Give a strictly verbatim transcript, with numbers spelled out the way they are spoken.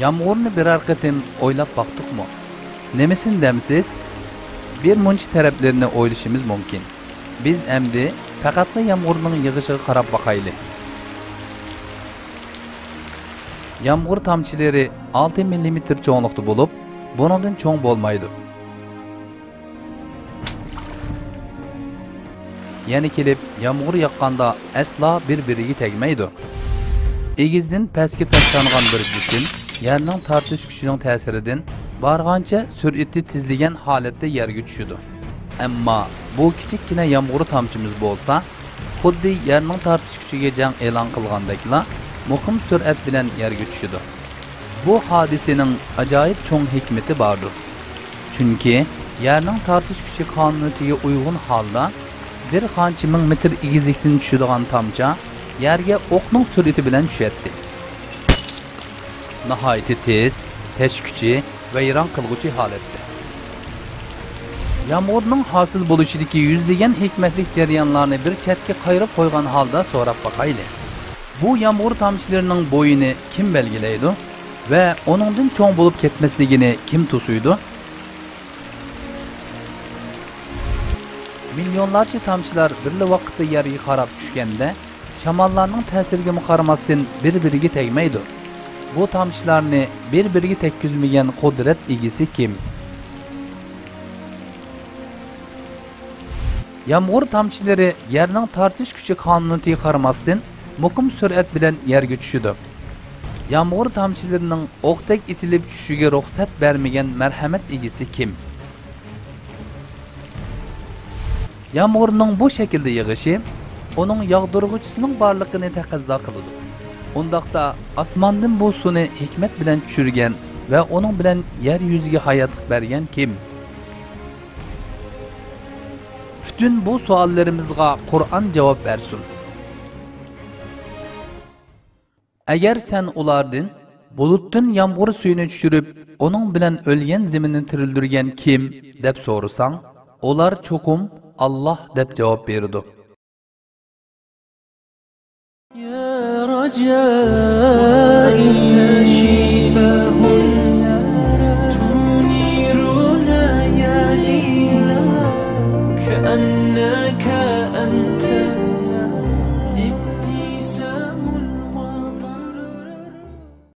يامغۇرنى بىرەر قېتىم ئويلاپ باقتۇقمۇ؟ نېمىسىنى دەمسىز؟ بىر مۇنچە تەرەپلىرىنى ئويلىشىمىز مۇمكىن. بىز ئەمدى پەقەتلا يامغۇرنىڭ يېغىشىغا قاراپ باقايلى. يامغۇر تامچىلىرى ئالتە مىللىمېتىر چوڭلۇقتا بولۇپ، بۇنىڭدىن چوڭ بولمايدۇ. يەنە كېلىپ يامغۇر ياغقاندا ئەسلا بىر-بىرىگە تەگمەيدۇ. ئېگىزدىن پەسكە تاشلانغان بىر جىسىم يەرنىڭ تارتىش كۈچىنىڭ تەسىرىدىن بارغانچە سۈرئىتى تېزلىگەن ھالەتتە يەرگە چۈشىدۇ. ئەمما بۇ كىچىككىنە يامغۇر تامچىمىز بولسا، خۇددى يەرنىڭ تارتىش كۈچىگە جەڭ ئېلان قىلغاندەكلا مۇقىم سۈرئەت بىلەن يەرگە چۈشىدۇ. بۇ ھادىسىنىڭ ئاجايىپ چوڭ ھېكمىتى باردۇر. چۈنكى يەرنىڭ تارتىش كۈچى قانۇنىيىتىگە ئۇيغۇن ھالدا بىر قانچە مىڭ مېتىر ئېگىزلىكتىن چۈشىدىغان تامچا يەرگە ئوقنىڭ سۈرئىتى بىلەن چۈشەتتى. ناھايىتى تېز، تەشكۈچى، ۋەيران قىلغۇچى ھالەتتە. يامغۇرنىڭ ھاسىل بولۇشىدىكى يۈزلىگەن ھېكمەتلىك جەريانلارنى بىر چەتكە قايرىپ قويغان ھالدا سوراپ باقايلى. بۇ يامغۇر تامچىلىرىنىڭ بويىنى كىم بەلگىلەيدۇ ۋە ئۇنىڭدىن چوڭ بولۇپ كەتمەسلىكىنى كىم توسۇيدۇ؟ مىليونلارچە تامچىلار بىرلا ۋاقىتتا يەرگە قاراپ چۈشكەندە، شاماللارنىڭ تەسىرىگىمۇ قارىماستىن بىر-بىرىگە تەگمەيدۇ. بۇ تامچىلارنى بىر-بىرىگە تەگكۈزمىگەن قۇدرەت ئىگىسى كىم؟ يامغۇر تامچىلىرى يەرنىڭ تارتىش كۈچى قانۇنىيىتىگە قارىماستىن، مۇقىم سۈرئەت بىلەن يەرگە چۈشىدۇ. يامغۇر تامچىلىرىنىڭ ئوقتەك ئېتىلىپ چۈشۈشىگە رۇخسەت بەرمىگەن مەرھەمەت ئىگىسى كىم؟ يامغۇرنىڭ بۇ شەكىلدە يېغىشى ئۇنىڭ ياغدۇرغۇچىسىنىڭ بارلىقىنى تەقەززا قىلىدۇ. ئۇنداقتا، ئاسماندىن بۇ سۇنى ھېكمەت بىلەن چۈشۈرگەن ۋە ئۇنىڭ بىلەن يەر يۈزىگە ھاياتلىق بەرگەن كىم؟ پۈتۈن بۇ سوئاللىرىمىزغا قۇرئان جاۋاب بەرسۇن. ئەگەر سەن ئۇلاردىن، بۇلۇتتىن يامغۇر سۈيىنى چۈشۈرۈپ، ئۇنىڭ بىلەن ئۆلگەن زېمىننى تىرىلدۈرگەن كىم؟ دەپ سورىساڭ، ئۇلار چوقۇم، ئاللاھ، دەپ جاۋاب بېرىدۇ. يا رجائي